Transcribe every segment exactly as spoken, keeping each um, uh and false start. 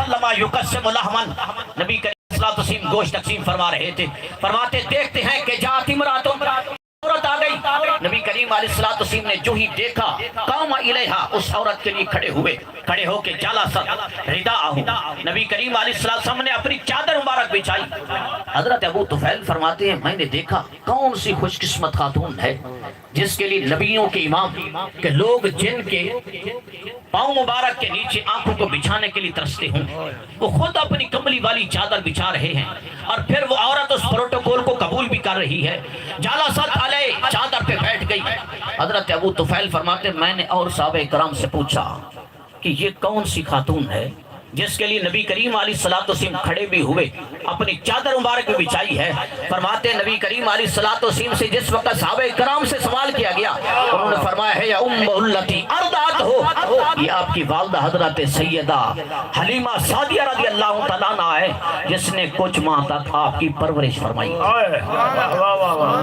لما یقسم لحما، نبی کریم صلی اللہ علیہ وسلم گوشت تقسیم فرما رہے تھے، فرماتے، دیکھتے ہیں کہ جاءت امرأۃ، عورت آ گئی۔ نبی کریم علیہ الصلوۃ والسلام نے جو ہی دیکھا، قام الیہا، اس عورت کے لیے کھڑے ہوئے، کھڑے ہو کے جلست رداءہ، نبی کریم علیہ الصلوۃ والسلام نے اپنی چادر مبارک بچھائی۔ حضرت ابو طفیل فرماتے ہیں، میں نے دیکھا کون سی خوش قسمت خاتون ہے جس کے لیے نبیوں کے امام کے لوگ جن کے پاؤں مبارک کے نیچے آنکھوں کو بچھانے کے لیے ترستے ہوں، وہ خود اپنی کملی والی چادر بچھا رہے ہیں اور پھر وہ عورت اس پروٹوکول کو قبول بھی کر رہی ہے۔ جلست علیہ، چادر پہ بیٹھ گئی۔ حضرت ابو طفیل فرماتے، میں نے اور صحابہ کرام سے پوچھا کہ یہ کون سی خاتون ہے جس کے لیے نبی کریم علیہ الصلوۃ والسلام کھڑے بھی ہوئے، اپنی چادر مبارک بھی بچھائی ہے۔ فرماتے ہیں، نبی کریم علیہ الصلوۃ والسلام سے جس وقت صحابہ کرام سے سوال کیا گیا، انہوں نے فرمایا ہے، یا امہ التی ارضعتہ، یہ آپ کی والدہ حضرت سیدہ حلیمہ سعدیہ رضی اللہ تعالیٰ عنہا ہے جس نے کچھ ماہ تک آپ کی پرورش فرمائی۔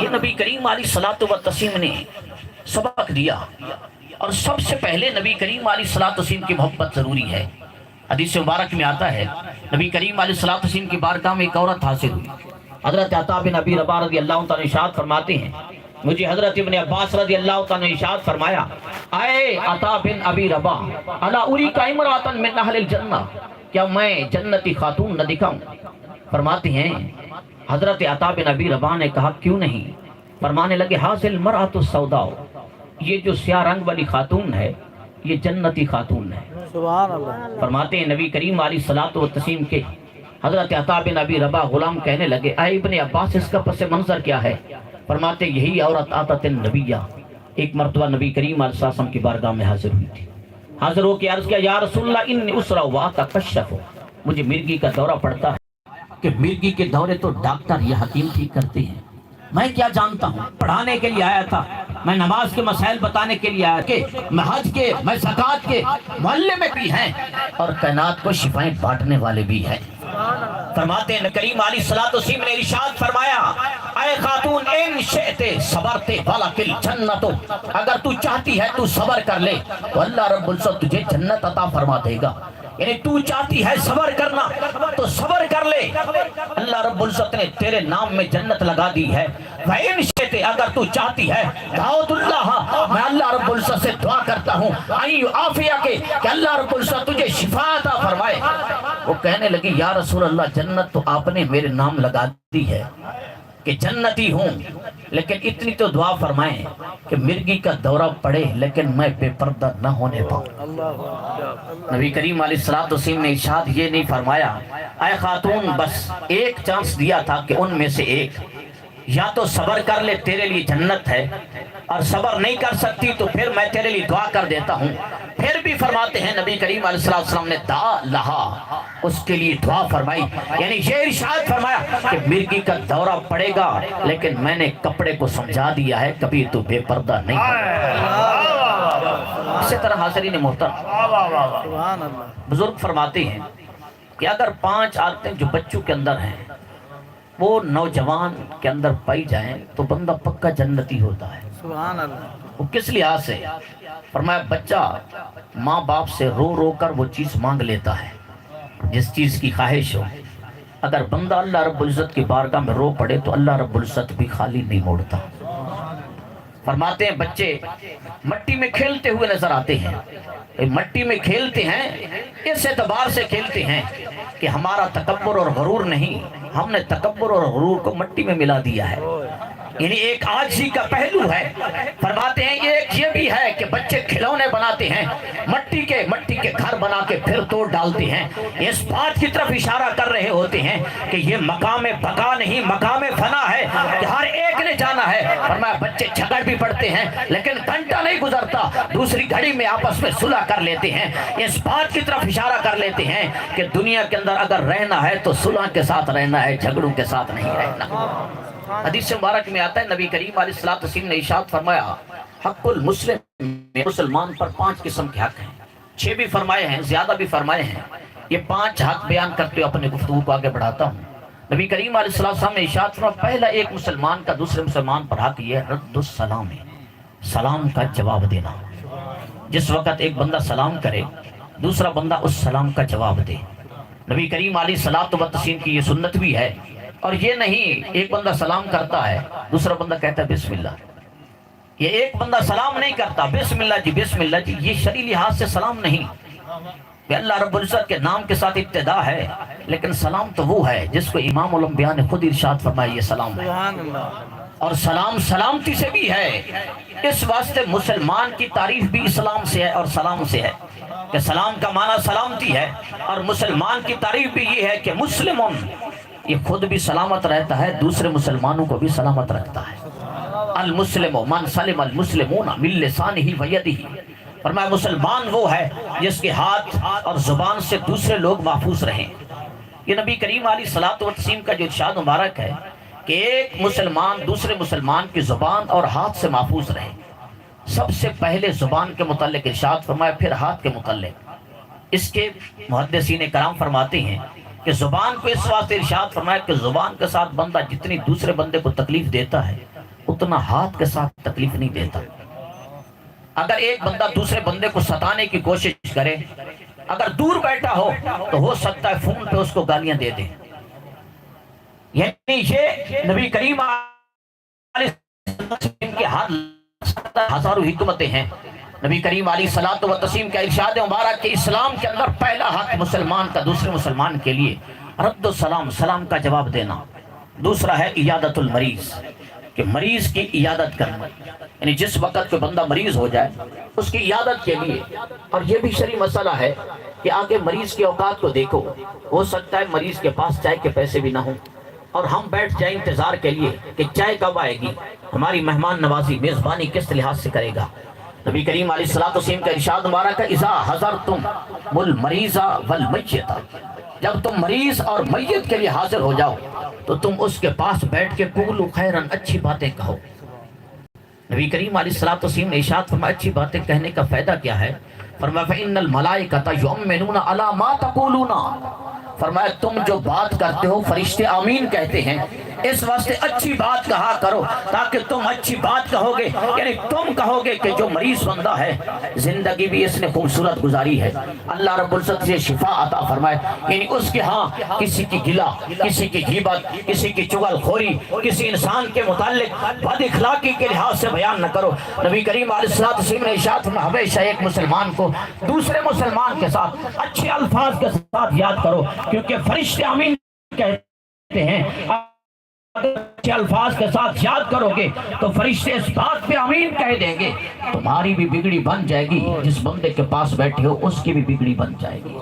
یہ نبی کریم علیہ الصلوۃ والسلام نے سبق دیا۔ اور سب سے پہلے نبی کریم علیہ الصلوۃ والسلام کی محبت ضروری ہے۔ حدیث مبارک میں آتا ہے، نبی کریم علیہ الصلوۃ والسلام کی بارگاہ میں ایک عورت حاضر ہوئی۔ حضرت عطا بن ابی رباح رضی اللہ تعالیٰ عنہ ارشاد فرماتے ہیں، مجھے حضرت ابن عباس رضی اللہ تعالیٰ عنہ ارشاد فرمایا، اے عطا بن ابی رباح، الا اریک امرأۃ من اہل الجنہ، کیا میں جنتی خاتون نہ دکھاؤں؟ فرماتے ہیں، حضرت عطا بن ابی رباح نے کہا، کیوں نہیں؟ فرمانے لگے، ہذہ المرأۃ السوداء، یہ جو سیاہ رنگ والی خاتون ہے، یہ جنتی خاتون ہے۔ سبحان اللہ۔ فرماتے ہیں، نبی کریم علیہ الصلوۃ والتسلیم کے حضرت عطا بن ابی رباح غلام کہنے لگے، اے ابن عباس، اس کا پس منظر کیا ہے؟ فرماتے، یہی عورت آتت النبی، ایک مرتبہ نبی کریم علیہ السلام کی بارگاہ میں حاضر ہوئی تھی۔ حاضر ہو کے عرض کیا، یا رسول اللہ، انی اسرع و اتکشف، مجھے مرگی کا دورہ پڑتا ہے۔ کہ مرگی کے دورے تو ڈاکٹر یا حکیم ٹھیک کرتے ہیں، میں کیا جانتا ہوں؟ پڑھانے کے لیے آیا تھا، میں نماز کے مسائل بتانے کے لیے آیا کہ میں حج کے، میں زکوٰۃ کے، معلم بھی ہیں اور کائنات کو شفائیں بانٹنے والے بھی ہیں۔ فرماتے ہیں، کریم علیہ الصلوۃ والسلام نے ارشاد فرمایا، اے خاتون، ان شئت صبرت ولک الجنۃ، اگر تو چاہتی ہے تو صبر کر لے تو اللہ رب العزت تجھے جنت عطا فرما دے گا۔ یعنی تو چاہتی ہے صبر کرنا تو صبر کر لے، اللہ رب العزت نے تیرے نام میں جنت لگا دی ہے۔ وَإِن شِئْتِ، اگر تو چاہتی ہے، دعوت اللہ، میں اللہ رب العزت سے دعا کرتا ہوں، اَن يُعَافِيَكِ، کہ اللہ رب العزت تجھے شفا عطا فرمائے۔ وہ کہنے لگی، یا رسول اللہ، جنت تو آپ نے میرے نام لگا دی ہے کہ جنتی ہوں، لیکن اتنی تو دعا فرمائیں کہ مرگی کا دورہ پڑے لیکن میں بے پردہ نہ ہونے پاؤں۔ نبی کریم علیہ الصلوۃ والسلام نے ارشاد یہ نہیں فرمایا، اے خاتون، بس ایک چانس دیا تھا کہ ان میں سے ایک، یا تو صبر کر لے، تیرے لیے جنت ہے، اور صبر نہیں کر سکتی تو پھر میں تیرے لیے دعا کر دیتا ہوں۔ پھر بھی فرماتے ہیں نبی کریم علیہ الصلوۃ والسلام نے دعا لہا، اس کے لیے دعا فرمائی، یعنی یہ ارشاد فرمایا کہ مرگی کا دورہ پڑے گا، لیکن میں نے کپڑے کو سمجھا دیا ہے، کبھی تو بے پردہ نہیں ہوگا۔ اسی طرح حاضرین محترم، بزرگ فرماتے ہیں کہ اگر پانچ عادتیں جو بچوں کے اندر ہیں، وہ نوجوان کے اندر پائی جائیں تو بندہ پکا جنتی ہوتا ہے۔ سبحان اللہ۔ وہ کس لحاظ سے؟ فرمایا، بچہ ماں باپ سے رو رو کر وہ چیز مانگ لیتا ہے جس چیز کی خواہش ہو۔ اگر بندہ اللہ رب العزت کی بارگاہ میں رو پڑے تو اللہ رب العزت بھی خالی نہیں موڑتا۔ فرماتے ہیں، بچے مٹی میں کھیلتے ہوئے نظر آتے ہیں۔ اے مٹی میں کھیلتے ہیں، اس اعتبار سے کھیلتے ہیں کہ ہمارا تکبر اور غرور نہیں، ہم نے تکبر اور غرور کو مٹی میں ملا دیا ہے۔ یعنی ایک عاجزی کا پہلو ہے۔ فرماتے ہیں، ایک یہ بھی ہے کہ بچے کھلونے بناتے ہیں، مٹی کے، مٹی کے گھر بنا کے پھر توڑ ڈالتے ہیں۔ اس بات کی طرف اشارہ کر رہے ہوتے ہیں کہ یہ مقام بقا نہیں، مقام فنا ہے کہ ہر ایک نے جانا ہے۔ فرمایا، بچے جھگڑ بھی پڑتے ہیں، لیکن گھنٹہ نہیں گزرتا، دوسری گھڑی میں آپس میں صلح کر لیتے ہیں۔ اس بات کی طرف اشارہ کر لیتے ہیں کہ دنیا کے اندر اگر رہنا ہے تو صلح کے ساتھ رہنا ہے، جھگڑوں کے ساتھ نہیں رہنا۔ حدیث مبارک میں آتا ہے، نبی کریم علیہ الصلوۃ والسلام نے ارشاد فرمایا، حق المسلم، مسلمان پر پانچ قسم کے حق ہیں۔ چھ بھی فرمائے ہیں، زیادہ بھی فرمائے ہیں۔ یہ پانچ حق بیان کرتے ہوئے اپنے گفتگو کو آگے بڑھاتا ہوں۔ نبی کریم علیہ الصلوۃ والسلام نے ارشاد فرمایا، پہلا ایک مسلمان کا دوسرے مسلمان پر حق یہ ہے، رد السلام ہے، سلام کا جواب دینا۔ جس وقت ایک بندہ سلام کرے، دوسرا بندہ اس سلام کا جواب دے۔ نبی کریم علیہ الصلوۃ والتسلیم کی یہ سنت بھی ہے۔ اور یہ نہیں ایک بندہ سلام کرتا ہے، دوسرا بندہ کہتا ہے بسم اللہ۔ یہ ایک بندہ سلام نہیں کرتا، بسم اللہ جی، بسم اللہ جی، یہ شرعی لحاظ سے سلام نہیں۔ یہ اللہ رب العزت کے نام کے ساتھ ابتدا ہے، لیکن سلام تو وہ ہے جس کو امام الانبیاء نے خود ارشاد فرمایا، یہ سلام ہے۔ اور سلام سلامتی سے بھی ہے۔ اس واسطے مسلمان کی تعریف بھی اسلام سے ہے اور سلام سے ہے، کہ سلام کا معنی سلامتی ہے، اور مسلمان کی تعریف بھی یہ ہے کہ مسلم، یہ خود بھی سلامت رہتا ہے، دوسرے مسلمانوں کو بھی سلامت رکھتا ہے۔ المسلم من سلم المسلمون من لسانہ و یدہ۔ فرمایا، مسلمان وہ ہے جس کے ہاتھ اور زبان سے دوسرے لوگ محفوظ رہیں۔ یہ نبی کریم علیہ الصلوۃ والتسلیم کا جو ارشاد مبارک ہے کہ ایک مسلمان دوسرے مسلمان کی زبان اور ہاتھ سے محفوظ رہے۔ سب سے پہلے زبان کے متعلق ارشاد فرمایا، پھر ہاتھ کے متعلق۔ اس کے محدثین کرام فرماتے ہیں کہ زبان کو اس واسطے ارشاد فرمایا کہ زبان کے ساتھ بندہ جتنی دوسرے بندے کو تکلیف دیتا ہے، اتنا ہاتھ کے ساتھ تکلیف نہیں دیتا۔ اگر ایک بندہ دوسرے بندے کو ستانے کی کوشش کرے، اگر دور بیٹھا ہو، تو ہو سکتا ہے فون پہ اس کو گالیاں دے دے۔ یعنی یہ نبی کریم علیہ السلام کے ہر ہزاروں حکمتیں ہیں۔ نبی کریم علیہ الصلوۃ والتسلیم کا ارشاد مبارک کہ اسلام کے اندر پہلا حق مسلمان کا دوسرے مسلمان کے لیے رد السلام، سلام کا جواب دینا۔ دوسرا ہے عیادت المریض، کہ مریض کی عیادت کرنا، یعنی جس وقت کوئی بندہ مریض ہو جائے، اس کی عیادت کے لیے۔ اور یہ بھی شرعی مسئلہ ہے کہ آگے مریض کے اوقات کو دیکھو، ہو سکتا ہے مریض کے پاس چائے کے پیسے بھی نہ ہوں، اور ہم بیٹھ جائیں انتظار کے لیے کہ چائے کب آئے گی، ہماری مہمان نوازی، میزبانی کس لحاظ سے کرے گا۔ نبی کریم علیہ الصلوۃ والسلام کا ارشاد مبارک ہے، اذا حضرتم المریض والمیت، جب تم مریض اور میت کے لیے حاضر ہو جاؤ تو تم اس کے پاس بیٹھ کے قولوا خیرا، اچھی باتیں کہو۔ نبی کریم علیہ الصلوۃ والسلام نے ارشاد فرمایا، اچھی باتیں کہنے کا فائدہ کیا ہے؟ فرمایا، فإن الملائکۃ یؤمنون علی ما تقولون۔ فرمایا، تم جو بات کرتے ہو، فرشتے آمین کہتے ہیں، اس واسطے اچھی بات کہا کرو، تاکہ تم اچھی بات کہو گے، یعنی تم کہو گے کہ جو مریض بندہ ہے، زندگی بھی اس نے خوبصورت گزاری ہے، اللہ رب العزت سے شفا عطا فرمائے، یعنی اس کے ہاں کسی کی گلہ، کسی کی غیبت، کسی کی چغل خوری، کسی انسان کے متعلق بد اخلاقی کے لحاظ سے بیان نہ کرو۔ نبی کریم علیہ الصلوۃ والسلام نے ارشاد فرمایا، ہمیشہ ایک مسلمان کو دوسرے مسلمان کے ساتھ اچھے الفاظ کے ساتھ یاد کرو، کیونکہ فرشتے آمین کہتے ہیں۔ اگر اچھے الفاظ کے ساتھ یاد کرو گے تو فرشتے اس بات پہ آمین کہہ دیں گے، تمہاری بھی بگڑی بن جائے گی، جس بندے کے پاس بیٹھے ہو اس کی بھی بگڑی بن جائے گی۔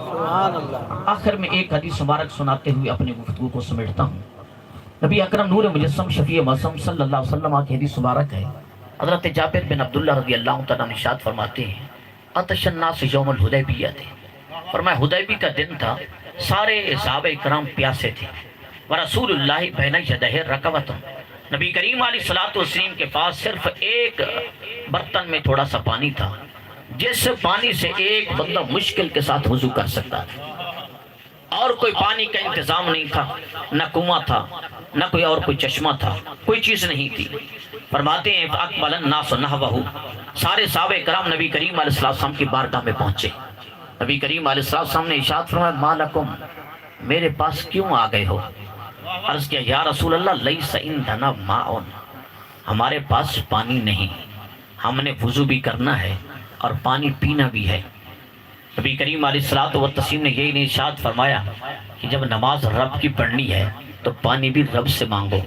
آخر میں ایک حدیث مبارک سناتے ہوئے اپنی گفتگو کو سمیٹتا ہوں۔ نبی اکرم نور مجسم شفیع معصم صلی اللہ علیہ وسلم کی حدیث مبارک ہے۔ حضرت جابر بن عبداللہ رضی اللہ تعالیٰ عنہ ارشاد فرماتے ہیں، عطش الناس یوم الحدیبیہ تھے۔ فرمایا، حدیبی کا دن تھا، سارے صحابہ کرام پیاسے تھے۔ ورسول اللہ بین یدہ رکوۃ، نبی کریم علیہ الصلوۃ والسلام کے پاس صرف ایک برتن میں تھوڑا سا پانی تھا، جس پانی سے ایک بندہ مشکل کے ساتھ وضو کر سکتا تھا۔ اور کوئی پانی کا انتظام نہیں تھا، نہ کنواں تھا، نہ کوئی اور کوئی چشمہ تھا، کوئی چیز نہیں تھی۔ فرماتے ہیں، فاقبل الناس نحوہ، سارے صحابہ کرام نبی کریم علیہ الصلوۃ والسلام کی بارگاہ میں پہنچے۔ نبی کریم علیہ الصلوۃ والسلام نے ارشاد فرمایا، ما لکم، میرے پاس کیوں آ گئے ہو؟ عرض کیا، یا رسول اللہ، لیس عندنا ماء، ہمارے پاس پانی نہیں، ہم نے وضو بھی کرنا ہے اور پانی پینا بھی ہے۔ نبی کریم علیہ الصلوۃ والتسلیم نے یہی ارشاد فرمایا کہ جب نماز رب کی پڑھنی ہے تو پانی بھی رب سے مانگو۔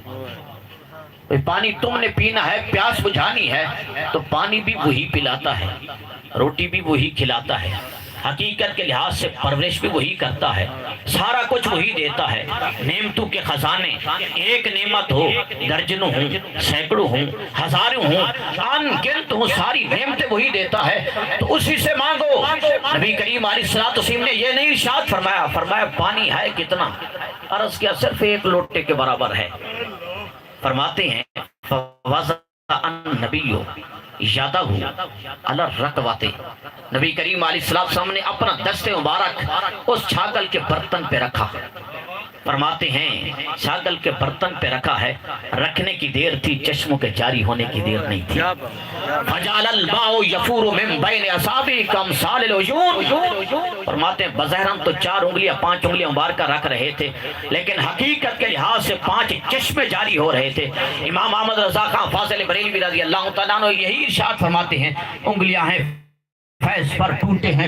بھئی، پانی تم نے پینا ہے، پیاس بجھانی ہے، تو پانی بھی وہی پلاتا ہے، روٹی بھی وہی کھلاتا ہے، حقیقت کے لحاظ سے پرورش بھی وہی کرتا ہے، سارا کچھ وہی دیتا ہے۔ نعمتوں کے خزانے، ایک نعمت ہو، درجنوں ہوں، سینکڑوں ہوں، ہزاروں ہوں، ان گنت ہوں، ساری نعمتیں وہی دیتا ہے، تو اسی سے مانگو۔ نبی کریم علیہ الصلوۃ والسلام نے یہ نہیں ارشاد فرمایا، فرمایا، پانی ہے کتنا؟ عرض کیا، صرف ایک لوٹے کے برابر ہے۔ فرماتے ہیں، فوضع النبی یدہ علی الرکوۃ، نبی کریم علیہ الصلوۃ والسلام نے اپنا دست مبارک اس چھاگل کے برتن پہ رکھا۔ فرماتے ہیں، ساغر کے برتن پہ رکھا ہے، رکھنے کی دیر تھی، چشموں کے جاری ہونے کی دیر نہیں تھی۔ فجعل الماء یفور من بین اصابع کامثال العیون۔ فرماتے ہیں، بظاہر ہم تو چار انگلیاں، پانچ انگلیاں مبارکہ رکھ رہے تھے، لیکن حقیقت کے لحاظ سے پانچ چشمے جاری ہو رہے تھے۔ امام احمد رضا خان فاضل بریلوی رضی اللہ تعالیٰ عنہ یہی ارشاد فرماتے ہیں، انگلیاں ہیں فیض پر ٹوٹے ہیں،